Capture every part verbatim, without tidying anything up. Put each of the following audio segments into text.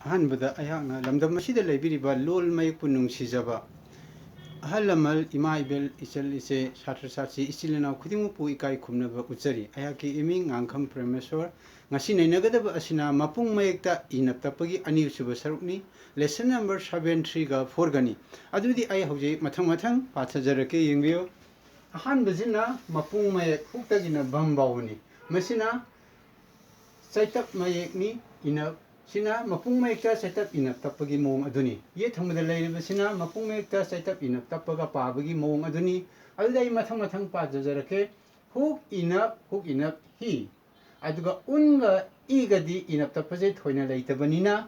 ꯑꯍꯥꯟꯕꯗ ꯑꯩꯍꯥꯛꯅ ꯂꯝꯗꯝ ꯑꯁꯤꯗ ꯂꯩꯕꯤꯔꯤꯕ ꯂꯣꯜ ꯃꯌꯦꯛꯄꯨ ꯅꯨꯡꯁꯤꯖꯕ ꯑꯍꯜ ꯂꯃꯟ, ꯏꯃꯥ ꯏꯕꯦꯜ, ꯏꯆꯜ ꯏꯆꯦ, ꯁꯥꯇ꯭ꯔ ꯁꯥꯇ꯭ꯔꯤ, ꯏꯆꯤꯜ ꯏꯅꯥꯎ ꯈꯨꯗꯤꯡꯃꯛꯄꯨ ꯏꯀꯥꯏ ꯈꯨꯝꯅꯕ ꯎꯠꯆꯔꯤ꯫ ꯑꯩꯍꯥꯛꯀꯤ ꯏꯃꯤꯡ ꯉꯥꯡꯈꯝ ꯄ꯭ꯔꯦꯃꯦꯁꯣꯔ꯫ ꯉꯁꯤ ꯅꯩꯅꯒꯗꯕ ꯑꯁꯤꯅ ꯃꯄꯨꯡ ꯃꯌꯦꯛꯇ ꯏꯅꯞ ꯇꯞꯄꯒꯤ ꯑꯅꯤꯁꯨꯕ ꯁꯔꯨꯛꯅꯤ꯫ Lesson number seven three ꯒ four ꯒꯅꯤ꯫ ꯑꯗꯨꯗꯤ ꯑꯩ ꯍꯧꯖꯤꯛ ꯃꯊꯪ ꯃꯊꯪ ꯄꯥꯊꯖꯔꯛꯀꯦ, ꯌꯦꯡꯕꯤꯌꯨ꯫ ꯑꯍꯥꯟꯕꯁꯤꯅ ꯃꯄꯨꯡ ꯃꯌꯦꯛ ꯍꯨꯛꯇꯒꯤꯅ ꯚꯝ ꯐꯥꯎꯕꯅꯤ꯫ ꯃꯁꯤꯅ ꯆꯩꯇꯞ ꯃꯌꯦꯛꯅꯤ꯫ ꯏꯅꯞ ꯁꯤꯅ ꯃꯄꯨꯡ ꯃꯌꯦꯛꯇ ꯆꯩꯇꯞ ꯏꯅꯞ ꯇꯞꯄꯒꯤ ꯃꯑꯣꯡ ꯑꯗꯨꯅꯤ꯫ ꯌꯦꯠ ꯊꯪꯕꯗ ꯂꯩꯔꯤꯕꯁꯤꯅ ꯃꯄꯨꯡ ꯃꯌꯦꯛꯇ ꯆꯩꯇꯞ ꯏꯅꯞ ꯇꯞꯄꯒ ꯄꯥꯕꯒꯤ ꯃꯑꯣꯡ ꯑꯗꯨꯅꯤ꯫ ꯑꯗꯨꯗ ꯑꯩ ꯃꯊꯪ ꯃꯊꯪ ꯄꯥꯖꯖꯔꯛꯀꯦ꯫ ꯍꯨꯛ ꯏꯅꯞ ꯍꯨꯛ ꯏꯅꯞ ꯍꯤ꯫ ꯑꯗꯨꯒ ꯎꯟꯒ ꯏꯒꯗꯤ ꯏꯅꯞ ꯇꯞꯄꯁꯦ ꯊꯣꯏꯅ ꯂꯩꯇꯕꯅꯤꯅ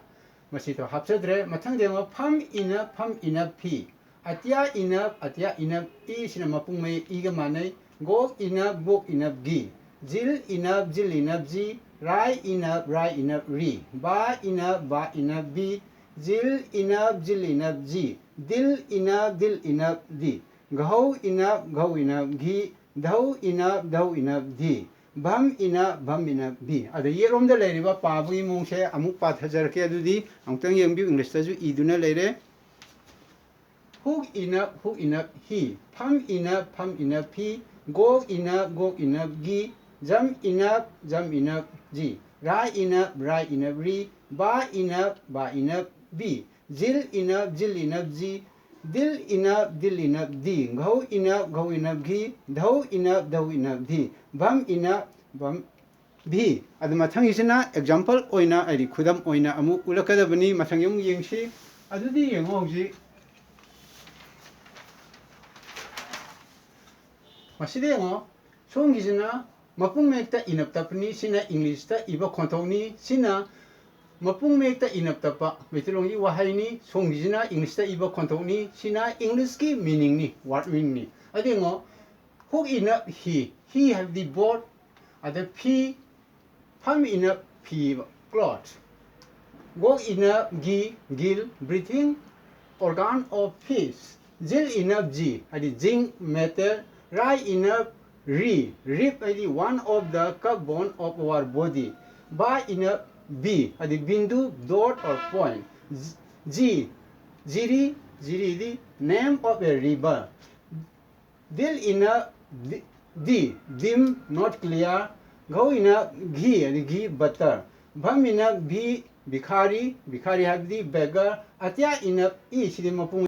ꯃꯁꯤꯗꯣ ꯍꯥꯞꯆꯗ꯭ꯔꯦ꯫ ꯃꯊꯪꯗ ꯌꯦꯡꯉꯣ, ꯐꯝ ꯏꯅꯞ ꯐꯝ ꯏꯅꯞ ꯐꯤ꯫ ꯑꯇꯤꯌꯥ ꯏꯅꯞ ꯑꯇꯤꯌꯥ ꯏꯅꯞ ꯏ ꯁꯤꯅ ꯃꯄꯨꯡ ꯃꯌꯦꯛ ꯏꯒ ꯃꯥꯟꯅꯩ꯫ ꯒꯣꯛ ꯏꯅꯞ ꯒꯣꯛ ꯏꯅꯞ ꯒꯤ꯫ ꯖꯤꯜ ꯏꯅꯞ ꯖꯤꯜ ꯏꯅꯞ ꯖꯤ꯫ ꯔꯥꯏ ꯏꯅꯞ ꯔꯥꯏ ꯏꯅꯞ ꯔꯤ꯫ ꯕꯥ ꯏꯅꯞ ꯕꯥ ꯏꯅꯞ ꯕꯤ꯫ ꯖꯤꯜ ꯏꯅꯞ ꯖꯤꯜ ꯏꯅꯞ ꯖꯤ꯫ ꯗꯤꯜ ꯏꯅꯞ ꯗꯤꯜ ꯏꯅꯞ ꯗꯤ꯫ ꯘꯧ ꯏꯅꯞ ꯘꯧ ꯏꯅꯞ ꯘꯤ꯫ ꯙꯧ ꯏꯅꯞ ꯙꯧ ꯏꯅꯞ ꯙꯤ꯫ ꯚꯝ ꯏꯅꯞ ꯚꯝ ꯏꯅꯞ ꯚꯤ꯫ ꯑꯗ ꯌꯦꯠꯂꯣꯝꯗ ꯂꯩꯔꯤꯕ ꯄꯥꯕꯒꯤ ꯃꯑꯣꯡꯁꯦ ꯑꯃꯨꯛ ꯄꯥꯊꯖꯔꯛꯀꯦ꯫ ꯑꯗꯨꯗꯤ ꯑꯃꯨꯛꯇꯪ ꯌꯦꯡꯕꯤꯌꯨ, ꯏꯪꯂꯤꯁꯇꯁꯨ ꯏꯗꯨꯅ ꯂꯩꯔꯦ꯫ ꯍꯨꯛ ꯏꯅꯞ ꯍꯨꯛ ꯏꯅꯞ ꯍꯤ꯫ ꯐꯝ ꯏꯅꯞ ꯐꯝ ꯏꯅꯞ ꯐꯤ꯫ ꯒꯣꯛ ꯏꯅꯞ ꯒꯣꯛ ꯏꯅꯞ ꯒꯤ꯫ ꯖꯝ ꯏꯅꯞ ꯖꯝ ꯏꯅꯞ ꯖꯤ꯫ ꯔꯥꯏ ꯏꯅꯞ ꯔꯥꯏ ꯏꯅꯞ ꯔꯤ꯫ ꯕꯥ ꯏꯅꯞ ꯕꯥ ꯏꯅꯞ ꯕꯤ꯫ ꯖꯤꯜ ꯏꯅꯞ ꯖꯤꯜ ꯏꯅꯞ ꯖꯤ꯫ ꯗꯤꯜ ꯏꯅꯞ ꯗꯤꯜ ꯏꯅꯞ ꯗꯤ꯫ ꯘꯧ ꯏꯅꯞ ꯘꯧ ꯏꯅꯞ ꯘꯤ꯫ ꯙꯧ ꯏꯅꯞ ꯙꯧ ꯏꯅꯞ ꯙꯤ꯫ ꯚꯝ ꯏꯅꯞ ꯚꯝ ꯚꯤ꯫ ꯑꯗꯨ ꯃꯊꯪꯒꯤꯁꯤꯅ ꯑꯦꯛꯖꯥꯝꯄꯜ ꯑꯣꯏꯅ, ꯍꯥꯏꯗꯤ ꯈꯨꯗꯝ ꯑꯣꯏꯅ ꯑꯃꯨꯛ ꯎꯠꯂꯛꯀꯗꯕꯅꯤ꯫ ꯃꯊꯪꯒꯤ ꯑꯃꯨꯛ ꯌꯦꯡꯁꯤ꯫ ꯑꯗꯨꯗꯤ ꯌꯦꯡꯉꯣ ꯍꯧꯖꯤꯛ꯫ ꯃꯁꯤꯗ ꯌꯦꯡꯉꯣ, ꯁꯣꯝꯒꯤꯁꯤꯅ ꯃꯄꯨꯡ ꯃꯌꯦꯛꯇ ꯏꯅꯞ ꯇꯞꯄꯅꯤ, ꯁꯤꯅ ꯏꯪꯂꯤꯁꯇ ꯏꯕ ꯈꯣꯟꯊꯣꯛꯅꯤ, ꯁꯤꯅ ꯃꯄꯨꯡ ꯃꯌꯦꯛꯇ ꯏꯅꯞ ꯇꯞꯄ ꯃꯩꯇꯩꯂꯣꯟꯒꯤ ꯋꯥꯍꯩꯅꯤ, ꯁꯣꯝꯒꯤꯁꯤꯅ ꯏꯪꯂꯤꯁꯇ ꯏꯕ ꯈꯣꯟꯊꯣꯛꯅꯤ, ꯁꯤꯅ ꯏꯪꯂꯤꯁꯀꯤ ꯃꯤꯅꯤꯡꯅꯤ, ꯋꯥꯔꯗ ꯃꯤꯅꯤꯡꯅꯤ꯫ ꯑꯗꯨ ꯌꯦꯡꯉꯣ, ꯍꯨꯛ ꯏꯅꯞ ꯍꯤ, ꯍꯤ ꯍꯥꯏꯕꯗꯤ ꯕꯣꯠ, ꯑꯗ ꯐꯤ, ꯐꯝ ꯏꯅꯞ ꯐꯤ, ꯀ꯭ꯂꯣꯠ꯫ ꯒꯣꯛ ꯏꯅꯞ ꯒꯤ, ꯒꯤꯜ, breathing organ of fish꯫ Jail ꯏꯅꯞ ꯖꯤ ꯍꯥꯏꯗꯤ zinc, metal꯫ ꯔꯥꯏ ꯏꯅꯞ ꯔꯤ, rib ꯍꯥꯏꯗꯤ one of the cup bone of our body꯫ ꯕꯥ ꯏꯅꯞ B ꯍꯥꯏꯗꯤ Bindu, dot or point. G, Jiri, ꯖꯤꯔꯤꯗꯤ name of a river. ꯗꯤꯜ ꯏꯅ ꯗꯤ, dim, not clear. ꯘꯧ ꯏꯅ ꯘꯤ ꯍꯥꯏꯗꯤ ꯘꯤ, butter. ꯚꯝ ꯏꯅ ꯚꯤ, ꯚꯤꯈꯥꯔꯤ, ꯚꯤꯈꯥꯔꯤ ꯍꯥꯏꯕꯗꯤ beggar. ꯑꯇ꯭ꯌꯥ ꯏꯅ ꯏ, ꯁꯤꯗꯤ ꯃꯄꯨꯡ